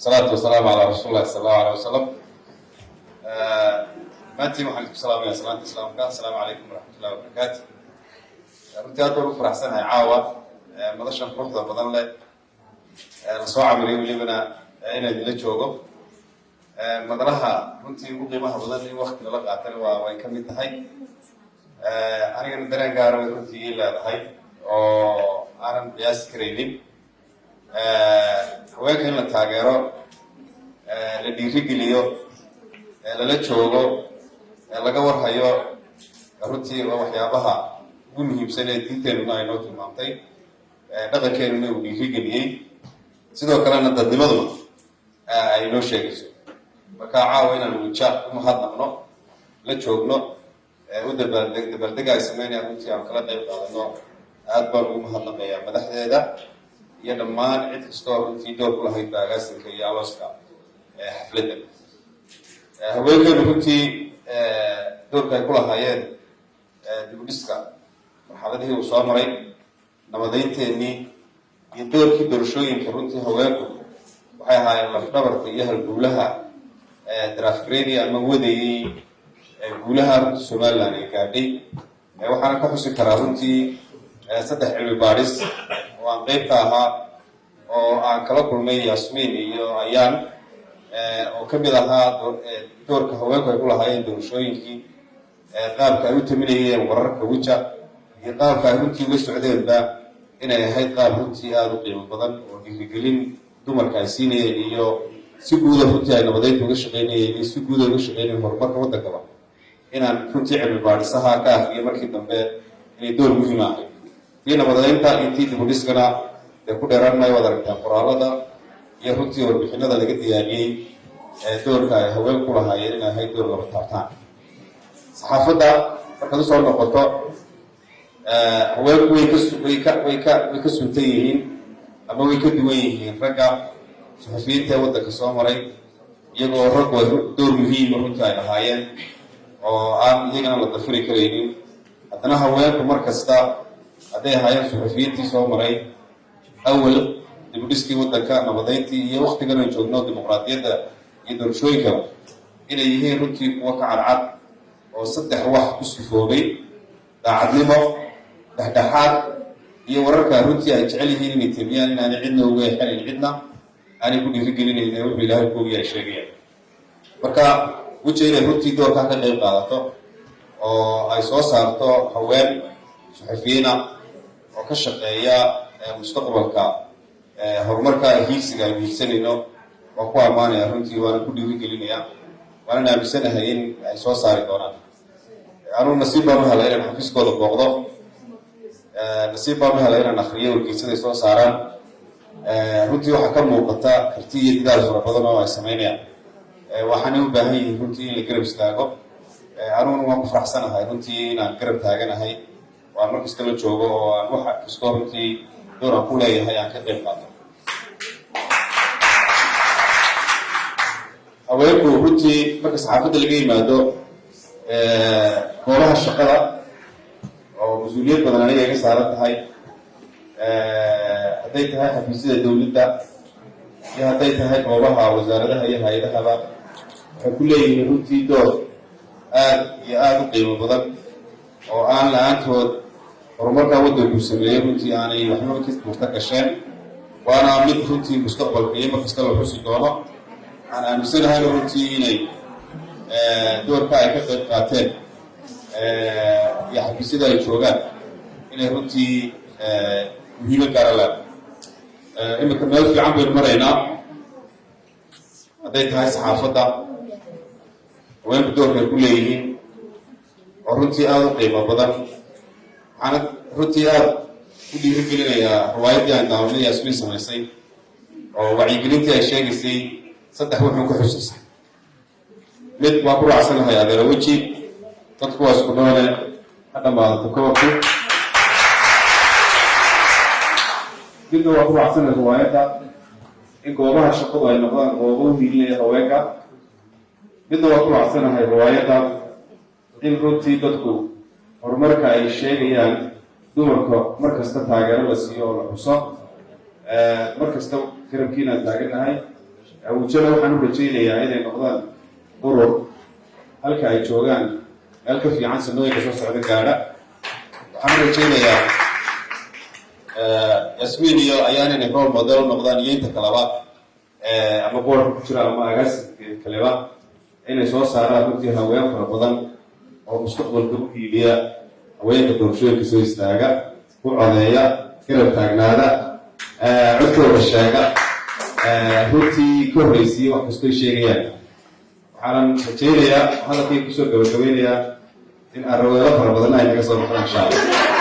Salaatu wasalaamu calaa rasuuli llahi sala allahu aleyh wasalam. Maantiin waxaan isku salaamaya salaanta Islaamka. Asalaamu calaykum waraxmatullahi wabarakaatu. Runtii aad baan u faraxsanahay caawa madashan quruxda badan leh lasoo camiriyo, welibana inaan idinla joogo. Madalaha runtii ugu qiimaha badan in wakti lala qaatana way ka mid tahay. Anigana dareen gaara bay runtii ii leedahay oo aanan qiyaasi karaynin. Haweenka in la taageero, la dhiirigeliyo, lala joogo, laga warhayo, runtii waa waxyaabaha ugu muhiimsan ee diinteenuna ay noo tilmaamtay, dhaqankeenuna uu dhiirigeliyey, sidoo kalena dadnimaduna ay noo sheegayso. Marka caawa inaan wija u mahadnaqno, la joogno, u dabaaldeg dabaaldega ay sameynayaan, runtii aan kala qayb qaadano, aad baan ugu mahadnaqayaa madaxdeeda iyo dhammaan cid kastoo runtii door ku lahayd ba agaasinka iyo alooska xafladda. Haweenkeenu runtii doorka ay ku lahaayeen dibudhiska, marxaladihii uu soo maray, nabadaynteenii iyo doorkii doorashooyinka, runtii haweenku waxay ahaayeen lafdhabarta iyo halguulaha drafgrenia ama wadayey guulaha runtii Somaliland ay gaadhay. Waxaana ka xusi karaa runtii saddex cilmi baadhis oo aan qeyb ka ahaa oo aan kala kulmay Yasmiin iyo Ayaan, oo ka mid ahaa doorka haweenku ay ku lahaayeen doorashooyinkii, qaabka ay u taminayeen wararka wija iyo qaabka ay runtii ula socdeenba, inay ahayd qaab runtii aada u qiimo badan oo dhiirigelin dumarka ay siinayeen, iyo si guuda runtii ay nabadeynta uga shaqaynayeen, iyo si guuda uga shaqaynayeen horumarka waddankaba. Inaan runtii cilmi baadhisaha ka akriyo markii dambe inay door muhiima ahayd tii nabadeynta iyo tii dibudhiskana, dee ku dheeraan maayo. Waad aragtaan qoraalada iyo runtii warbixinada laga diyaariyey ee doorka ay haween ku lahaayeen inay ahayd door laba taabtaan. Saxaafadda markaad usoo noqoto, haweenku way ka suntan yihiin ama way ka duwan yihiin ragga suxufiyiinta ee waddanka soo maray, iyagoo raggu ay door muhiima runtii ay lahaayeen oo aan iyagana la dafiri karaynin. Haddana haweenku mar kasta, hadday ahaayeen suxufiyiintii soo maray awal dibudhiskii waddanka, nabadeyntii iyo waktigan ay joogno dimuqraadiyadda iyo doorashooyinkaba, inay yihiin runtii kuwo ka cadcad oo saddex wax ku sifoobay: daacadnimo, dhexdhexaad iyo wararka runtii ay jecel yihiin inay temiyaan inaanay cidna uga exanayn, cidna aanay ku dhiirigelinayn, wuxuu Ilaahay ku ogyahay sheegayaan. Marka weja inay runtii doorkaa ka qayb qaadato oo ay soo saarto haween suxufiyiina oo ka shaqeeya mustaqbalka horumarka hiigsiga aynu hiigsanayno, waan ku ammaanaya runtii, waana ku dhiirigelinaya, waanan aaminsanahay in ay soo saari doonaan. Anugu nasiib baan u helay inaan xafiiskooda booqdo, nasiib baan u helay inaan akriyo wargeysaday soo saaraan. Runtii waxaa ka muuqata karti iyo dadaal fara badan oo ay samaynayaan, waxaanay u baahan yihiin runtii in la garab istaago. Aniguna waan ku faraxsanahay runtii inaan garab taaganahay oo aan mar kasta la joogo oo aan waxa kastoo runtii door aan ku leeyahay aan ka qayb qaato. Haweenku runtii marka saxaafadda laga yimaado, goobaha shaqada oo mas-uuliyad badan aniga iga saaran tahay, hadday tahay xafiisyada dowladda iyo hadday tahay goobaha wasaaradaha iyo hay-adahaba, waxay ku leeyihiin runtii door aad iyo aada u qiimo badan oo aan la-aantood horumarkaa waddanku sameeyey runtii aanay waxba ka suurta gasheen. Waana mid runtii mustaqbalka iyo mar kasta la xusi doono. Waxaan aaminsanahayna runtii inay doorka ay ka qayb qaateen iyo xafiisyada ay joogaan inay runtii muhiimad gaara leedahay. Iminka meel fiican baynu maraynaa. Hadday tahay saxaafadda, haweenku doorka ay ku leeyihiin oo runtii aada u qiimo badan. Waxaana runtii aada u dhiirigelinayaa riwaayaddii aan daawanay, Yaasmiin samaysay, oo wacyigelintii ay sheegaysay saddex wuxuu ka xusaysay. Mid waa ku raacsanahay adeero weji, dadku waa isku dhoone, ha dhammaadato koobku. Midna waa ku raacsanahay riwaayadda, in goobaha shaqadu ay noqdaan goobo u hiilinaya haweenka. Midna waa ku raacsanahay riwaayadda, in runtii dadku horumarka ay sheegayaan dumarka mar kasta taageero la siiyo oo la xuso. Mar kasta garabkiinaan taaganahay. Awujana waxaan u rajaynayaa inay noqdaan urur halka ay joogaan meel ka fiican sanooyinka soo socda gaadha. Waxaan u rajaynayaa Yasmiin iyo Ayaan inay role model u noqdaan, iyo inta kaleba, ama boardka ku jira ama agaasinka kaleba, inay soo saaraan runtii haween fara badan oo mustaqbalka u hiiliya haweenka doorashooyinka soo istaaga, ku codeeya, garab taagnaada, codkooda sheega, runtii ka horreysiiya wax kastoy sheegayaan. Waxaanan rajaynayaa, hadalkay kusoo gabagabeynayaa, in araweelo fara badan ay naga soo baxdaan, insha Allah.